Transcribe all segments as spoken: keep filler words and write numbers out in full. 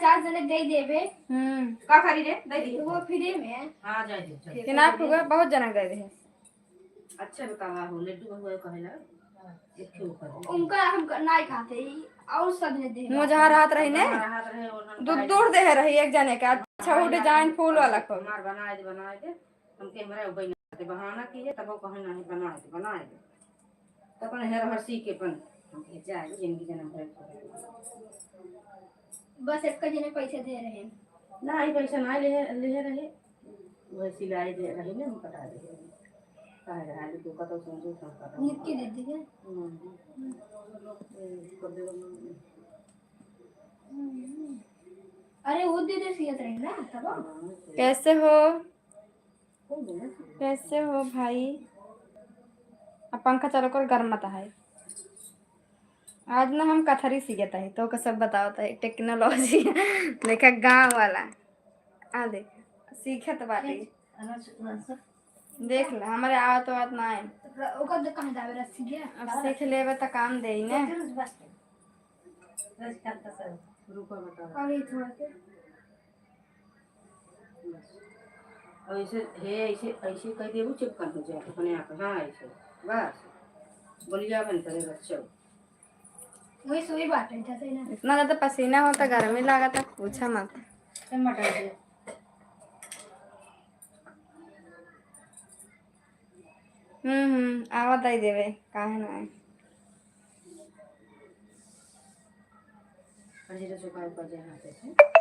चार जने दे देबे। हम्म। का करी रे? दे दी। वो फ्री में। हाँ, जाए दे, चल। कि ना, फुआ, बहुत जना दे दे। अच्छा बतावा हो, लड्डू बहुआ कहेला। एक ठे ऊपर। उनका हम क-, नाई खाते ही, और सब ने दे। मुझे हाथ रही ने? हाथ रहे, उन्होंने दूध, दूध दे रही एक जने का। अच्छा, वो डिजाइन फूल वाला को। हमार बनाए दे, बनाए दे। हम कैमरा उबई ना दे, बहाना कीजिए, तब वो कहें, "नहीं, बनाए दे, बनाए दे।" तब अपन हेर हर सी के अपन, हम कहे, "जा, जिंदगी जन्म भर।" बस एक जने पैसे दे रहे हैं। ना, ई पैसा ना ले, ले रहे। वह सिलाई दे रही ना, हम कटा दे। काहे रहा, जो तू कतो समझो, हम कतो। निक्की दीदी के? हम्म। ए, कर दे, हम्म। अरे, वो दीदी सियत रही ना, तब? हाँ, कैसे हो? कैसे हो भाई? अब पंखा चालू कर, गर्म मत है। आज ना हम कथरी सीखत है, तो का सब बतावत है, टेक्नोलॉजी। देखा, गाँव वाला। आ देख, सीखत बाटी। देख ले, हमारे आवत वात ना है। ओकर तो कहाँ जावे रस्सी है? अब सीख लेबे त काम देई ने। रुका, बतावा। अभी थोड़ा सा। बस। और ऐसे, हे, ऐसे, ऐसे कर देबू, चिपकन हो जाए अपने आप। हाँ, ऐसे। बस। बोलिया बन करे, बस, चल। वही सुई बाटे, जैसे ना। इतना ज्यादा पसीना होता, गर्मी लागता, पूछा मत। टमाटर दे। हम्म, हम्म, आवा दई देवे, काहे ना आए? अजीरा चुकाए पर जाए हाथे से।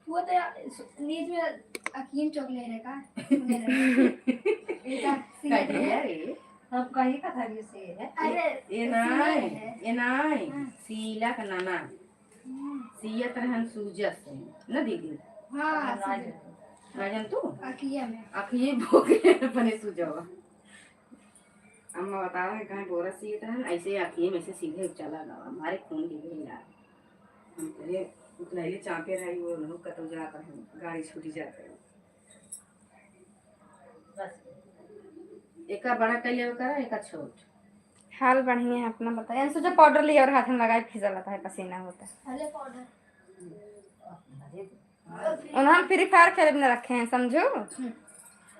वो तो नीच में अकीम चौक ले रहे का? ले रहे। बेटा, सीधा कहिया है। रे? हम कहीं का था ये से है। अरे, ये सीधा नाई, है। ये नाई। हाँ। सीला का नाना। हम्म। सियत रहन सूजस से, न दीदी? हाँ, ना सूजस। जान-, ना जान तू? अखिया में। अखिए भोगे अपने सूजवा। अम्मा बतावे, कहीं बोरा सियत रहन, ऐसे अखिए में से सीधे चला गवा, हमारे खून गिर गया। हम कहे, उतना ही चापे रही, वो लोग कतौ जात रहन, गाड़ी छूटी जात रही। बस। एका बड़ा कैले ओका, एका छोट। हाल बढ़िया है, अपना बताइए। सोचा पाउडर लिया और हाथ में लगाए, फिसलता है, पसीना होता है। पहले पाउडर। उन्होंने फ्री फायर खेले में रखे हैं, समझो।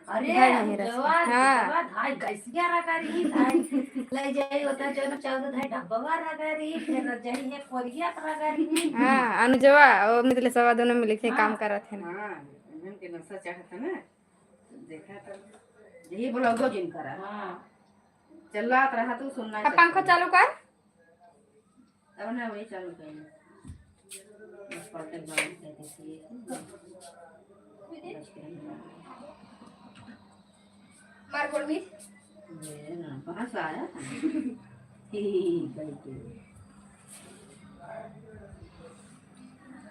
अरे, भाई नहीं रहे। जवा, हाँ। जवा, धाई गैसिया रगड़ी, धाई ले जाई, होता जो ना चौदह धाई डब्बा रगड़ी, फिर जाई है कोरिया रगड़ी। हाँ, अनुजवा, वो मिथलेसवा दोनों मिलके काम हाँ। करत है ना। हाँ, उन्हन के नशा चढ़त है ना। देखा तो, यही ब्लॉगो जिन करा। हाँ। चलात रहा तू, सुनना अब पंखा चालू कर। अब ना वही चालू कर। बस पलटे के बाद कहते थे, मार गोल में। ये ना, कहाँ से आया? ही, ही, ही, करके।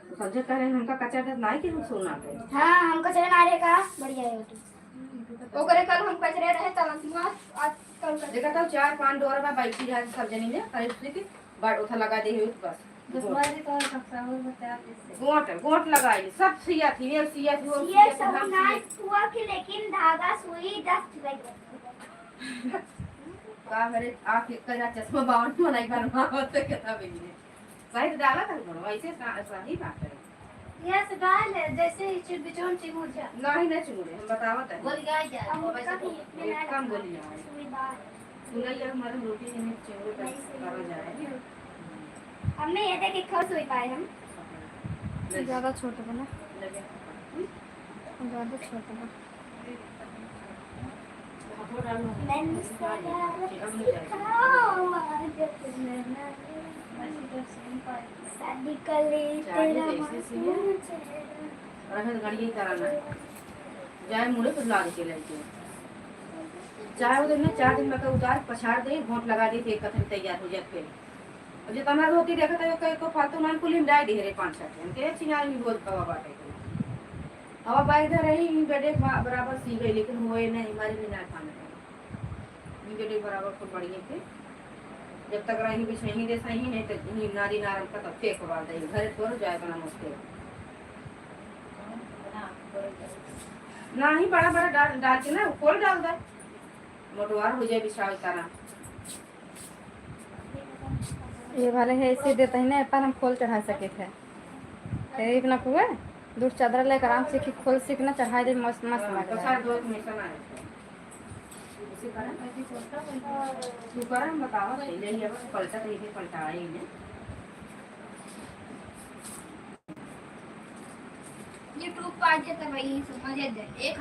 तो संजय कह रहे हैं, "हमका कचरा देत नाई कि हम सोना पे।" हाँ, हमका कचरा ना रे का, बढ़िया है वो तो। ओकरे कल हम कचरे रहे, तब हम आज, आज कल कचरे। देखा था, चार पांच डोर बा, बैठी रहे सब जनी में, अरे उसने के बड़ उठा लगा दे हुए बस। दुश्मनी तो सब साहू बता दे से। गोट, गोट लगाई, सब सिया थी, ये सिया थी, वो सिया सिया थी, सब हम ना सिया। हुआ कि लेकिन धागा सुई दस लगे। का भरे आँख एक का चश्मा बावन बनाई बनवा होते के तब ये। सही तो डाला था, वैसे सा-, सही बात है। यस, डाल है, जैसे ही चि-, बिचौन चिमुर जा। नहीं, नहीं चिमुरे, हम बतावत है। गोलियाई जाए। हम वो वैसे कभी तो मेरा एकदम गोलियाई। सुई बात। सुनाई है, हमारे रोटी नहीं चिमुरे, नहीं बस सुई। करो जाए। अब मैं ये देख के खुश हुई पाए हम। नहीं। ज्यादा छोट बना। लगे। ज्यादा छोट बना। शादी कर ले, तेरा मासूम चेहरा। और अगर घड़िए कराना है, जाए मुड़े तो लाद के लेके। चाहे वो दिन में चार दिन में उतार पछाड़ दे, वोट लगा दे, फिर कथन तैयार हो जाए फिर। अब जितना धोती देखत है, कोई को फालतू नाम कुल हम डाल दे रे पाँच छह ठे। हम कहे, "छिनार में बोल कवा बाटे के।" हवा बाई इधर रही, ही बेटे बा-, बराबर सी गई, लेकिन होए नहीं, हमारे भी ना खाने का। ही बेटे बराबर को बढ़िया थे। जब तक रही बिछही दे सही, नहीं तो ही नारी नारम का तब फेंक बाल दे, घर तोड़ जाए बना मुश्किल। ना ही बड़ा बड़ा डाल, डाल के ना खोल डाल दे, मोटवार हो जाए बिछावे तारा। ये वाले है, ऐसे देते हैं ना, पर हम खोल चढ़ा सके थे। ए, अपना पुआ, दूर चादर लेकर आराम से कि खोल से कि ना चढ़ाई दे, मस्त, मस्त हाँ, लगे। तो सारे दोस्त में से ना आए थे। उसी कारण तू कर, हम बताओ, पहले ही अब पलटा तो ये पलटा आई ने। YouTube पे आ जाता भाई, समझ आ जाए। एक